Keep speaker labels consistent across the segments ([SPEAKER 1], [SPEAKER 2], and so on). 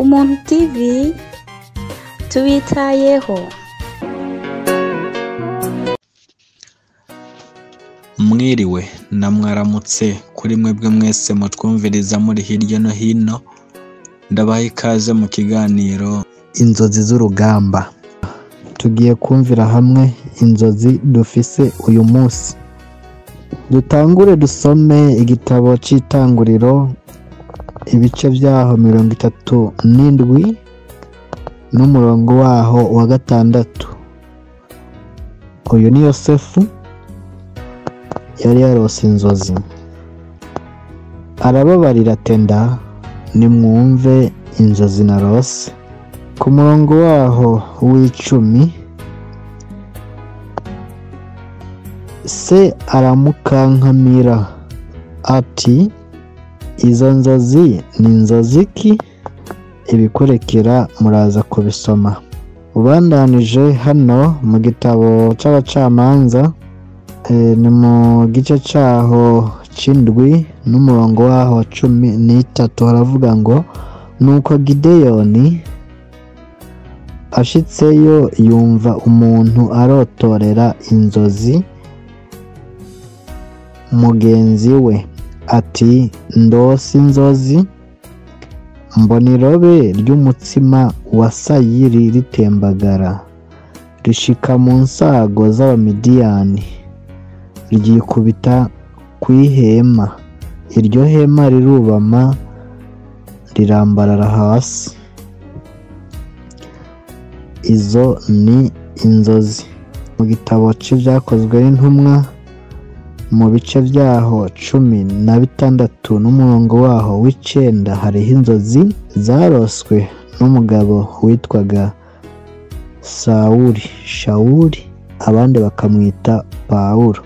[SPEAKER 1] Umuntu TV tubitayeho.
[SPEAKER 2] Mwiriwe na mwaramutse kuri mwebwe mwese mutwumviriza muri hirya no hino, ndabaha ikaze mu kiganiro
[SPEAKER 3] Inzozi z'urugamba. Tugiye kumvira hamwe inzozi dufise uyu munsi. Dutangure dusome igitabo c'itanguriro, ibice vyaho 37 n'umurongo waho wa 6. Uyu ni Yosefu yari yarose inzozi, arababarira atenda nimwumve inzozi narose. Ku murongo waho w'10, se aramukankamira ati izo nzozi ni inzozi ki? Ibikurekera muraza kubisoma. Ubandanije hano mu gitabo c'abacamanza, ni mu gice caho c'indwi n'umurongo waho 13, haravuga ngo nuko Gideyoni ashitseyo yumva umuntu arotorera inzozi mugenzi we ati ndose inzozi, mbona irobe ry'umutsima wa sayiri ritembagara rishika mu nsago z'Abamidiyani, ryikubita kw'ihema, iryo hema rirubama rirambarara hasi. Izo ni inzozi. Mu gitabo c'ivyakozwe n'intumwa mu bice vyaho 16 n'umurongo waho w'9, hariho inzozi zaroswe n'umugabo witwaga Sawuli, Shawuli, abandi bakamwita Pawulo.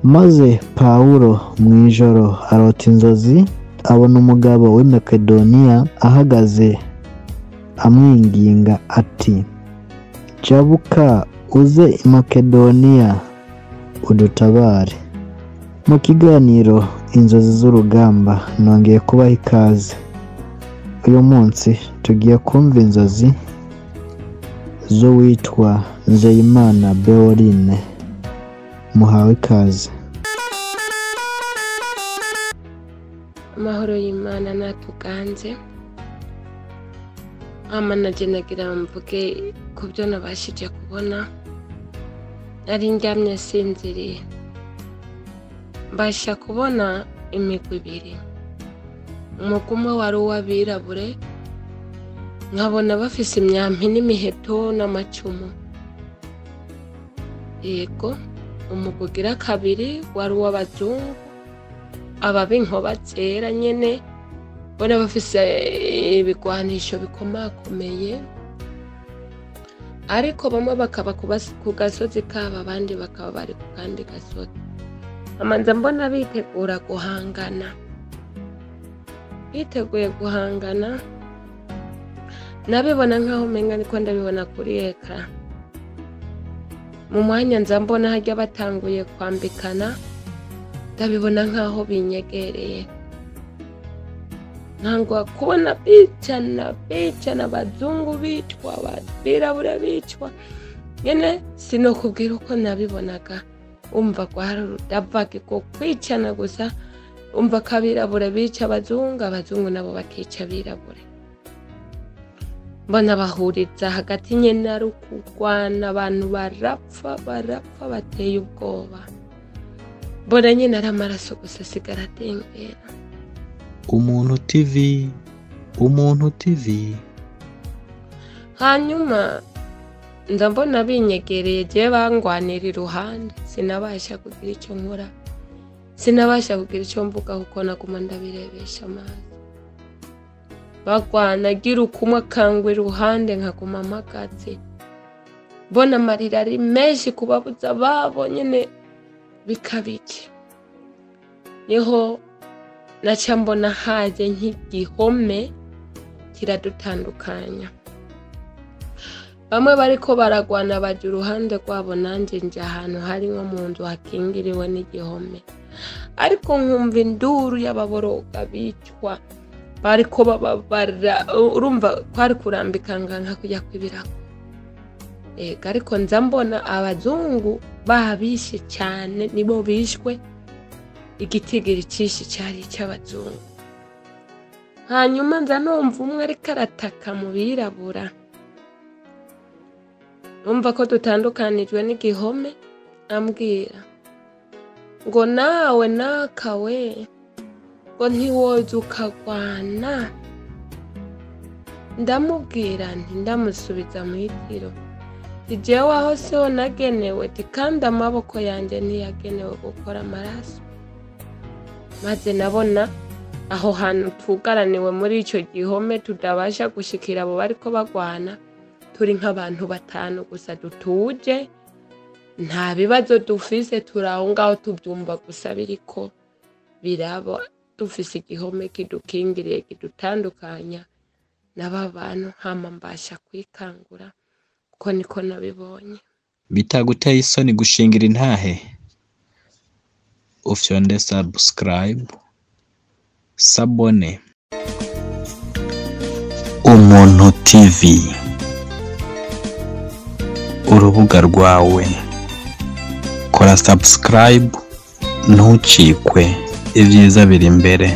[SPEAKER 3] Maze Pawulo mw'ijoro arota inzozi, abona umugabo w'i Makedoniya ahagaze amwinginga ati jabuka uze i Makedoniya udutabare. Mu kiganiro Inzozi z'urugamba nongeye kubaha ikaze. Uyu munsi tugiye kumva inzozi z'uwitwa Nzeyimana Beorine. Muhawe ikaze.
[SPEAKER 4] Amahoro y'Imana natuganze. Ama naje nagira mvuge ku byo nabashije kubona. Nari ndyamye sinziriye, mbasha kubona imigwi ibiri. Umugwi umwe wari uw'abirabure, nkabona bafise imyampi n'imiheto n'amacumu. Yego, umugwi ugira kabiri wari uw'abazungu, aba b'inkoba zera nyene, mbona bafise ibigwanisho bikomakomeye, ariko bamwe bakaba ku gasozi kabo, abandi bakaba bari ku kandi gasozi. Amanza mbona bitegura guhangana, biteguye guhangana. Nabibona nkaho umenga niko ndabibona kuri ekara. Mu mwanya nza mbona harya batanguye kwambikana, ndabibona nkaho binyegereye. Ntangwa kubona bicana bicana, abazungu bicwa, abirabura bicwa. Nyene sinokubwira uko nabibonaga, umva kwari urudavage ko kwicana gusa, umva ko abirabura bica abazungu, abazungu nabo bakica abirabura. Mbona bahuriza hagati nyene ari ukugwana, abantu barapfa barapfa bateye ubwoba. Mbona nyene ari amaraso gusa asigara atembera.
[SPEAKER 2] Umuntu TV, Umuntu TV.
[SPEAKER 4] Hanyuma ndabona binyegereye, je bangwanira iruhande, sinabasha kugira ico nkora, sinabasha kugira ico mvuga, kuko naguma ndabirebesha amaso. Bagwana gira ukumwe akangwa iruhande, nkaguma mpagaze, mbona amarira ari menshi kubabuza babo nyene bikabije. Niho naca mbona haje nk'igihome kiradutandukanya. Bamwe bariko baragwana baja uruhande rwabo, nanje nja ahantu hari nko mu nzu hakingiriwe n'igihome, ariko nkumva induru y'ababoroga bicwa, Bariko bababara, urumva kwari kurambikanga nka kujya kw'ibirago. Ega ariko nza mbona abazungu babishe cyane, nibo bishwe, igitigiri cyinshi cyari icy'abazungu. Hanyuma nza numva umwe ariko arataka mu birabura, numva ko dutandukanijwe n'igihome, ambwira ngo nawe nakawe ngo ntiwoza ukagwana. Ndamubwira nti, ndamusubiza mu itiro, jewe aho siho nagenewe, ti kandi amaboko yanjye ntiyagenewe gukora amaraso. Maze nabona aho hantu tugaraniwe muri icyo gihome, tutabasha gushikira abo bariko bagwana, turi nk'abantu batanu gusa dutuje, nta bibazo dufise, turi aho ngaho tubyumva gusa biriko biraba, dufise igihome kidukingiriye kidutandukanya n'aba bantu. Hama mbasha kwikangura kuko niko nabibonye.
[SPEAKER 2] Bitaguteye isoni gushingira intahe, ufyonde subscribe, sabone. Umuntu TV, urubuga rwawe, kora subscribe ntucikwe, ibyiza biri imbere.